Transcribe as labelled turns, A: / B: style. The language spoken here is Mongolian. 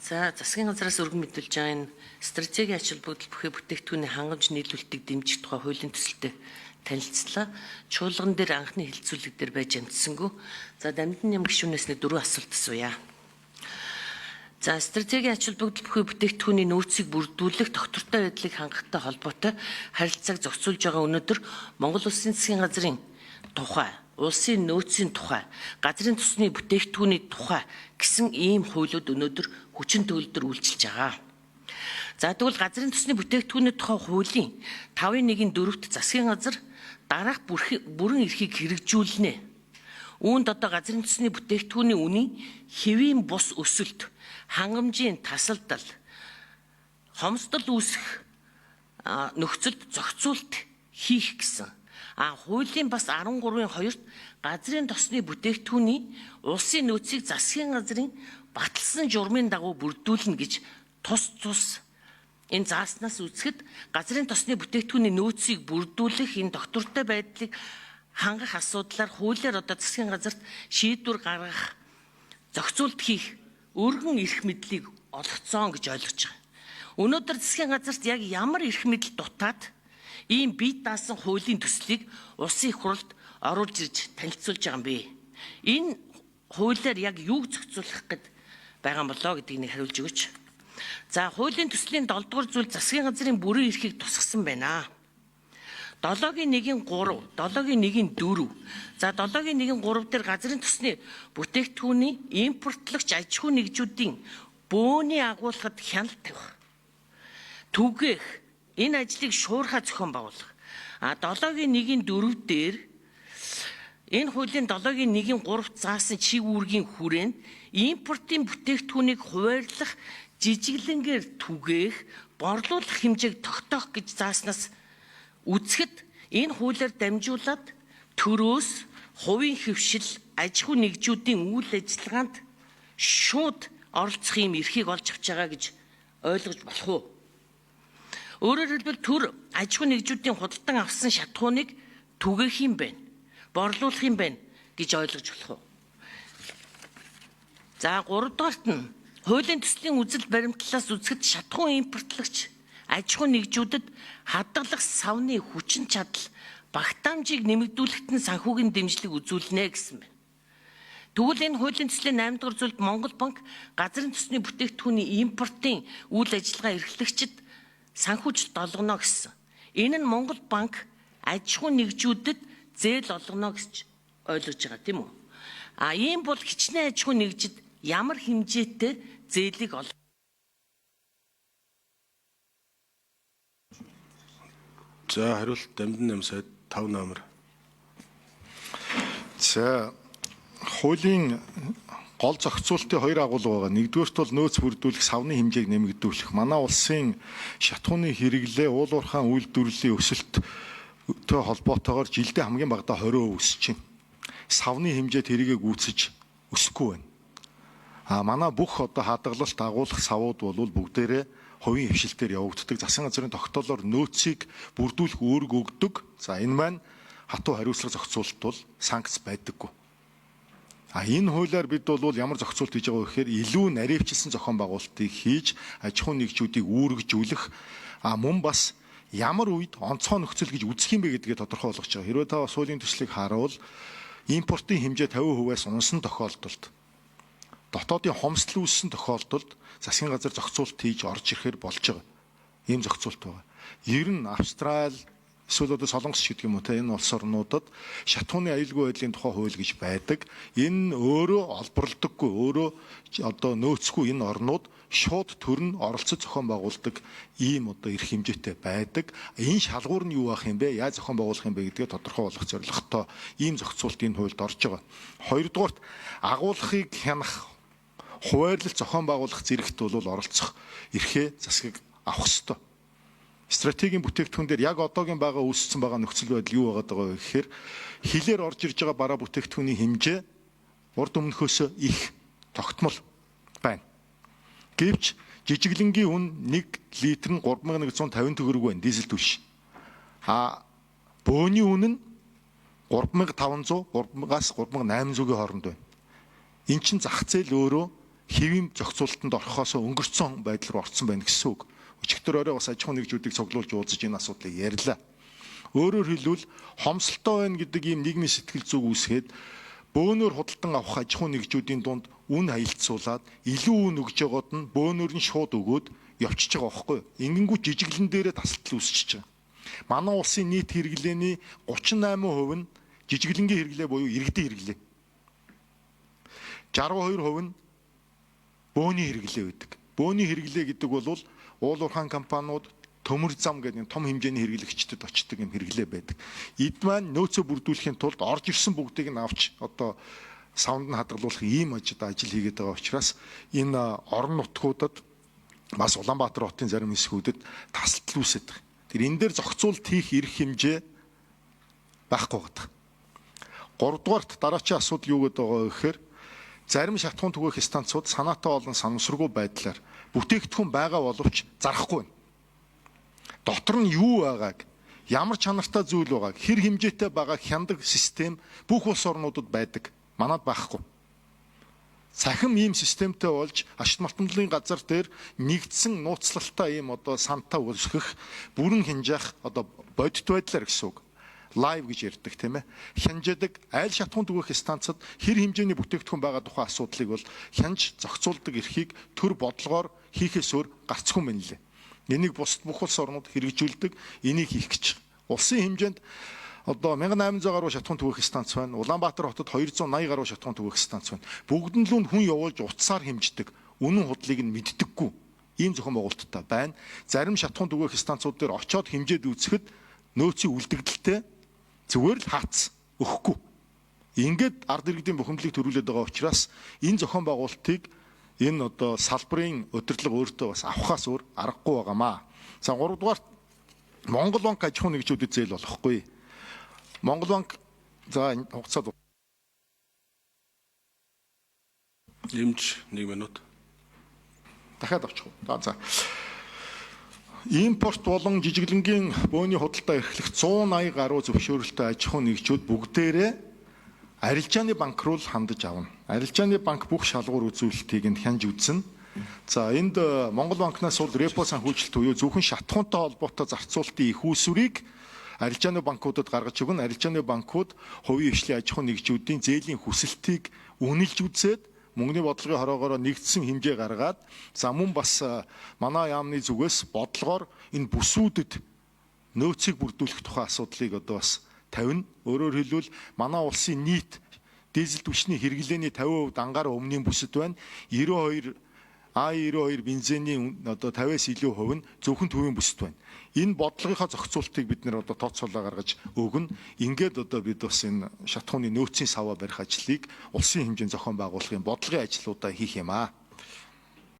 A: За, засгийн газраас өргөн мэдүүлж байгаа энэ стратегийн ач холбогдол бүхий бүтээгдэхүүний хангамж нийлүүлэлтийг дэмжих тухай хуулийн төсөлтэй танилцлаа. Чуулган дээр анхны хэлэлцүүлэг дээр байж амжсангүй. За, Дамдин ням гишүүнээс нэг дөрвөн асуулт асууя. За, стратегийн ач холбогдол бүхий бүтээгдэхүүний нөөцийг бүрдүүлэх тогтвортой байдлыг хангахтай холбоотой харилцааг зохицуулж байгаа өнөөдөр Монгол Улсын засгийн газрын тухай, улсын нөөцийн тухай, газрын тосны бүтээгдэхүүний тухай гэсэн ийм хуулиуд өнөөдөр хүчин төгөлдөр үйлчилж байгаа. За, тэгвэл газрын тосны бүтээгдэхүүний тухай хуулийн 5-1-ийн 4-т засгийн газар дараах бүрэн эрхийг хэрэгжүүлнэ. Үүнд одоо газрын тосны бүтээгдэхүүний үнийн хэвийн бус өсөлт, хангамжийн тасалдал, хомсдол үүсэх нөхцөлд зохицуулт хийх гэсэн. А хуулийн бас 13-ын 2-т газрын тосны бүтээгдэхүүний улсын нөөцийг засгийн газрын баталсан журмын дагуу бүрдүүлнэ гэж тус тус энэ зааснаас үзэхэд газрын тосны бүтээгдэхүүний нөөцийг бүрдүүлэх энэ доктортой байдлыг хангах асуудлаар хуулиар одоо засгийн газарт шийдвэр гаргах, зохицуулт хийх өргөн эрх мэдлийг олгоцсон гэж ойлгож байгаа. Өнөөдөр засгийн газарт яг ямар эрх мэдэл дутаад ийм бие даасан хуулийн төслийг улсын их хурлд оруулж ирж танилцуулж байгаа юм бэ? Энэ хуулиар яг юуг зохицуулах гээд байгаа юм болоо гэдгийг нэг хариулж өгөөч. За, хуулийн төслийн 7 дугаар зүйл засгийн газрын бүрэн эрхийг тусгасан байна. 7-гийн 1-ийн 3, 7-гийн 1-ийн 4. За, 7-гийн 1-ийн 3 дээр газрын тосны бүтээгдэхүүний импортлогч аж ахуй нэгжүүдийн бөөний агуулгад хяналт тавих, түгээх, энэ ажлыг шуурхай зохион байгуулах. А 7-гийн 1-ийн 4 дээр энэ хуулийн 7-гийн 1-ийн 3-т заасан чиг үүргийн хүрээнд импортын бүтээгдэхүүнийг хуваарлах, жижиглэнгээр түгээх, борлуулах хэмжээг тогтоох гэж зааснаас үзэхэд энэ хуулиар дамжуулаад төрөөс хувийн хэвшил, аж ахуй нэгжүүдийн үйл ажиллагаанд шууд оролцох юм эрхийг олж авч байгаа гэж ойлгож болох уу? Өөрөөр хэлбэл төр аж ахуй нэгжүүдийн худалдан авсан шатхууныг түгээх юм байна, борлуулах юм байна гэж ойлгож болох уу? За, 3 дугаарт нь хуулийн төслийн үзэл баримтлалаас үзэхэд шатхуун импортлогч аж ахуй нэгжүүдэд хадгалах савны хүчин чадал багтаамжийг нэмэгдүүлэхэд нь санхүүгийн дэмжлэг үзүүлнэ гэсэн байна. Тэгвэл энэ хуулийн төслийн 8 дугаар зүйлд Монгол банк газрын төсний бүтээгдэхүүний импортын үйл ажиллагаа эрхлэгчид санхүүжилт олгоно гэсэн. Энэ нь Монгол банк аж ахуй нэгжүүдэд зээл олгоно гэж ойлгож байгаа, тийм үү? А ийм бол хичнээн аж ахуй нэгжид ямар хэмжээтэй зээлийг ол
B: За, хариулт Дамдин нам сайд 5 номер.
C: За, хуулийн гол зохицуултын хоёр агуулга байгаа. Нэгдүгээрт бол нөөц бүрдүүлэх, савны хэмжээг нэмэгдүүлэх. Манай улсын шатхууны хэрэглээ уул уурхаан үйлдвэрлэлийн өсөлттэй холбоотойгоор жилдээ хамгийн багадаа 20% өсөж байна. Савны хэмжээ тэрийгэ гүйцэж өсөхгүй байна. А манай бүх одоо хадгалалт агуулах савууд бол бүгдээрээ хувийн хвшилтээр явагддаг. Засгийн газрын тогтоолоор нөөцийг бүрдүүлэх үүрэг өгдөг. За, энэ маань хатуу хариуцлага зохицуулалт бол санкц байдаггүй. А энэ хуулиар бид бол ямар зохицуулт хийж байгаа вэ гэхээр илүү наривчилсан зохион байгуулалтыг хийж аж ахуйн нэгжүүдийг үүргэжүүлэх, а мөн бас ямар үед онцгой нөхцөл гэж үзэх юм бэ гэдгээ тодорхой болгож байгаа. Хэрвээ та бас хуулийн төслийг харуул импортын хэмжээ 50%-аас унсан тохиолдолд, дотоодын хомсдол үүссэн тохиолдолд засгийн газар зохицуулт хийж орж ирэхээр болж байгаа. Ийм зохицуулт байгаа. Ер нь Австрал эсвэл одоо Солонгос ч гэдэг юм уу те, энэ улс орнуудад шатхууны аюулгүй байдлын тухай хууль гэж байдаг. Энэ өөрөө олборлодоггүй, өөрөө одоо нөөцгүй энэ орнууд шууд төр нь оролцож зохион байгуулдаг ийм одоо эрх хэмжээтэй байдаг. Энэ шалгуур нь юу байх юм бэ? Яаж зохион байгуулах юм бэ гэдгээ тодорхой болгох зорилготой ийм зохицуулт энэ хуульд орж байгаа. Хоёрдугаарт агуулгыг хянах, хуваарлал зохион байгуулах зэрэгт бол оролцох эрхээ засгийг авах ёстой. Стратегийн бүтээгдэхүүн дээр яг одоогийн байгаа үүссэн байгаа нөхцөл байдал юу байгаад байгаа вэ гэхээр хилээр орж ирж байгаа бараа бүтээгдэхүүний хэмжээ урд өмнөхөөс их тогтмол байна. Гэвч жижиглэнгийн үн 1 литр нь 3150 төгрөг байна дизель түлш. А бөөний үн нь 3500 3-аас 3800-ийн хооронд байна. Эн чинь зах зээл өөрөө хэвийн зохицуултанд орохоос өнгөрцөн байдал руу орцсон байна гэсэн үг. Өчигдөр орой бас аж ахуйн нэгжүүдийг цуглуулж уулзаж энэ асуудлыг ярьлаа. Өөрөөр хэлбэл хомсолтой байна гэдэг ийм нийгмийн сэтгэл зүг үүсгээд бөөнөр худалдан авах аж ахуйн нэгжүүдийн дунд үн хаялцуулаад илүү үн өгж байгаад нь бөөнөр нь шууд өгөөд явчихж байгаа байхгүй юу? Ингэнгүү жижиглэн дээрээ тасалдал үүсчихэж байгаа. Манай улсын нийт хэрэглээний 38% нь жижиглэнгийн хэрэглээ буюу иргэдийн хэрэглээ. 62% нь бөөний хэрэглээ байдаг. Бөөний хэрэглээ гэдэг бол уул уурхайн компаниуд, төмөр зам гэдэг том хэмжээний хэрэглэгчдэд очдог юм хэрэглээ байдаг. Эд маань нөөцөө бүрдүүлэхийн тулд орж ирсэн бүгдийг нь авч одоо савнд нь хадгалуулах ийм ажил хийгээд байгаа учраас энэ орон нутгуудад бас Улаанбаатар хотын зарим хэсгүүдэд тасалдал үүсээд байгаа. Тэр энэ дээр зохицуулт хийх эрх хэмжээ байхгүй гэдэг. Гуравдугаарт дараачийн асуудал юу гэдэг байгаа вэ гэхээр зарим шатхуун түгээх станцууд санаатай болон санамсаргүй байдлаар бүтээгдэхүүн байгаа боловч зарахгүй байна. Дотор нь юу байгааг, ямар чанартай зүйл байгааг, хэр хэмжээтэй байгааг хяндаг систем бүх улс орнуудад байдаг. Манад байхгүй. Цахим ийм системтэй болж ашиг малтамлын газар дээр нэгдсэн нууцлалтай ийм одоо сантаа өсгөх, бүрэн хянжаах одоо бодит байдлаар гэсэн үг. Лайв гэж ярьдаг тийм ээ. Хянждаг айл шатхуун түгээх станцад хэр хэмжээний бүтээгдэхүүн байгаа тухай асуудлыг бол хянж зохицуулдаг эрхийг төр бодлогоор хийхээс өөр гарцгүй юм лээ. Энийг бусад бүх улс орнууд хэрэгжүүлдэг, энийг хийх гэж. Улсын хэмжээнд одоо 1800 гаруй шатхуун түгээх станц байна. Улаанбаатар хотод 280 гаруй шатхуун түгээх станц байна. Бүгд нь л хүн явуулж утсаар хэмждэг. Үнэн худлыг нь мэддэггүй. Ийм зохион байгуулалттай байна. Зарим шатхуун түгээх станцууд дээр очиод хэмжээд үзэхэд нөөцийн үлдэгдэлтэй зүгээр л хаац өгөхгүй. Ингээд ард иргэдийн бухимдлыг төрүүлээд байгаа учраас энэ зохион байгуулалтыг энэ одоо салбарын удирдлага өөртөө бас авахаас өөр аргагүй байгаамаа. За 3 дугаар Монгол банк аж ахуйн нэгжүүдэд зээл болохгүй. Монгол банк за энэ хугацаад
B: Эмч 1 минут.
C: Дахиад авчих уу. За. Импорт болон жижиглэнгийн бөөний худалдаа эрхлэх 180 гаруй зөвшөөрөлтэй аж ахуйн нэгжүүд бүгдээрээ арилжааны банк руу л хандаж авна. Арилжааны банк бүх шалгуур үзүүлэлтийг нь хянж үзнэ. За энд Монгол банкнаас бол репо санхүүжилт буюу зөвхөн шатхуунтай холбоотой зарцуулалтын их үүсвэрийг арилжааны банкудад гаргаж өгнө. Арилжааны банкуд хувийн хвшлийн аж ахуйн нэгжүүдийн зээлийн хүсэлтийг үнэлж үзээд мөнгөний бодлогын хороогоороо нэгдсэн хэмжээ гаргаад за мөн бас манай яамны зүгээс бодлогоор энэ бүсүүдэд нөөцийг бүрдүүлэх тухай асуудлыг одоо бас тавина. Өөрөөр хэлбэл манай улсын нийт дизель түвшний хэрэглээний 50% дангаар өмнгийн бүсэд байна. 92 А92 бензиний одоо 50-аас илүү хувь нь зөвхөн төвийн бүсэд байна. Энэ бодлогынхаа зохицуултыг бид нэр одоо тооцоолоо гаргаж өгнө. Ингээд одоо бид бас энэ шатхууны нөөцийн саваа барих ажлыг улсын хэмжээнд зохион байгуулахын бодлогын ажлуудаа хийх юм аа.